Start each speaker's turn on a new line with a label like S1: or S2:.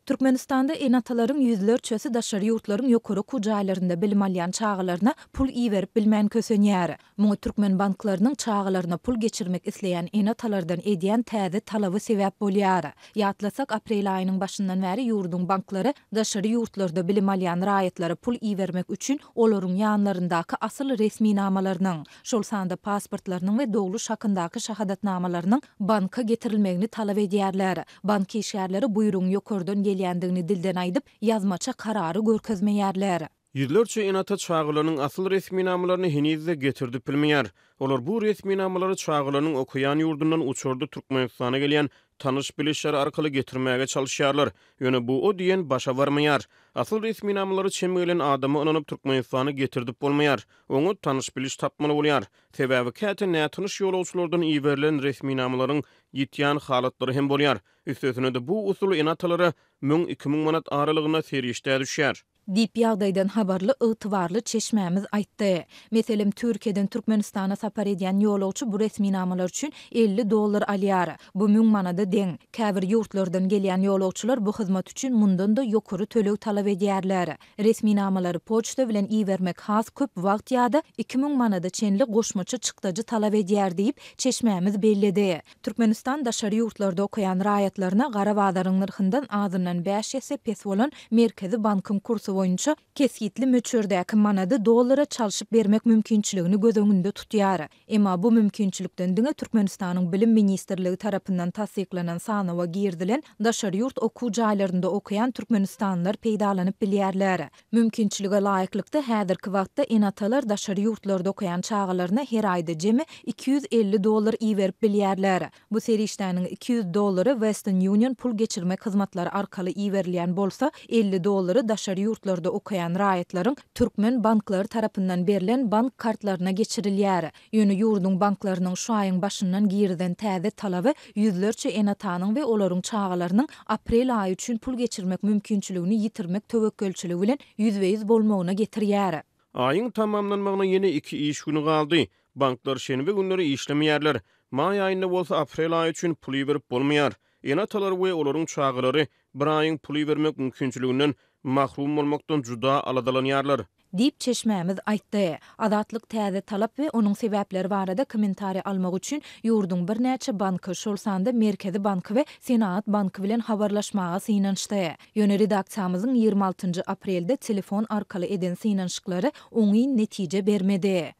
S1: Türkmenistanda ene-atalaryň ýüzlerçesi daşary ýurtlaryň ýokary okuw jaýlarynda bilim alýan çagalaryna pul iberip bilmän kösenýär. Muňa türkmen banklarynyň çagalaryna pul geçirmek isleýän ene-atalardan edýän täze talaby sebäp bolýar. Ýatlasak, aprel aýynyň başyndan bäri ýurduň banklary daşary ýurtlarda bilim alýan raýatlara pul ibermek üçin olaryň ýanlaryndaky asyl resminamalarynyň, şol sanda pasportlarynyň we dogluş hakyndaky şahadatnamalarynyň banka getirilmegini talap edýärler. Bank işgärleri buýrugyň ýokardan gelýändigini dilden aýdyp, ýazmaça karary görkezmeýärler.
S2: Ýüzlerçe ene-ata çagalarynyň asyl resminamalaryny heniz-de getirdip bilmeýär. Olar bu resminamalary çagalarynyň okaýan ýurdundan uçarda Türkmenistana gelýän tanyş-bilişleri arkaly getirmäge çalyşýarlar. Ýöne bu o diýen başa barmaýar. Asyl resminamalary çem gelen adama ynanyp Türkmenistana getirdip bolmaýar. Oňa tanyş-biliş tapmaly bolýar. Sebäbi käte nätanyş ýolagçylardan iberilen resminamalaryň ýitýän halatlary hem bolýar. Üstesine-de bu usul ene-atalara 1000-2000 manat aralygynda serişdä düşýär.
S1: Diýip, ýagdaýdan habarly ygtybarly çeşmämiz aýtdy. Meselem, Türkiýeden Türkmenistana sapar edýän ýolagçy bu resminamalar üçin 50 dollar alýar. Bu 1000 manada deň. Käbir ýurtlardan gelýän ýolagçylar bu hyzmat üçin mundan-da ýokary töleg talap edýärler. Resminamalary poçta bilen ibermek has köp wagt ýa-da 2000 manada çenli goşmaça çykdajy talap edýär diýip, çeşmämiz belledi. Türkmenistan daşary ýurtlarda okaýan raýatlaryna gara bazaryň nyrhyndan azyndan bäş esse pes bolan Merkezi bankyň kursy boýunça kesgitli möçberdäki manady dollara çalşyp bermek mümkinçiligini göz öňünde tutýar. Emma bu mümkinçilikden diňe Türkmenistanyň Bilim ministrligi tarapyndan tassyklanan sanawa girizilen daşary ýurt okuw jaýlarynda okaýan türkmenistanlylar peýdalanyp bilýärler. Mümkinçilige laýyklykda, häzirki wagtda ene-atalar daşary ýurtlarda okaýan çagalaryna her aýda jemi 250 dollar iberip bilýärler. Bu serişdäniň 200 dollary Western Union pul geçirmek hyzmatlary arkaly iberilýän bolsa, 50 dollary daşary ýurtlarda okaýan raýatlaryň türkmen banklary tarapyndan berlen bank kartlaryna geçirilýär. Ýöne ýurduň banklarynyň şu aýyň başyndan girizen täze talaby ýüzlerçe ene-atanyň we olaryň çagalarynyň aprel aýy üçin pul geçirmek mümkinçiligini ýitirmek töwekgelçiligi bilen ýüzbe-ýüz bolmagyna getirýär.
S2: Aýyň tamamlanmagyna ýene iki iş güni galdy. Banklar şenbe günleri işlemeýärler. Maý aýynda bolsa aprel aýy üçin pul iberip bolmaýar. Ene-atalar we olaryň çagalary bir aýyň pul ibermek mümkinçiliginden mahrum bolmakdan juda aladalanýarlar.
S1: Diýip, çeşmämiz aýtdy. Azatlyk täze talap we onuň sebäpleri barada kommentariý almak üçin ýurduň birnäçe banky, şol sanda Merkezi banky we Senagat banky bilen habarlaşmaga synanyşdy. Ýöne redaksiýamyzyň 26 njy aprelde telefon arkaly eden synanyşyklary oňyn netije bermedi.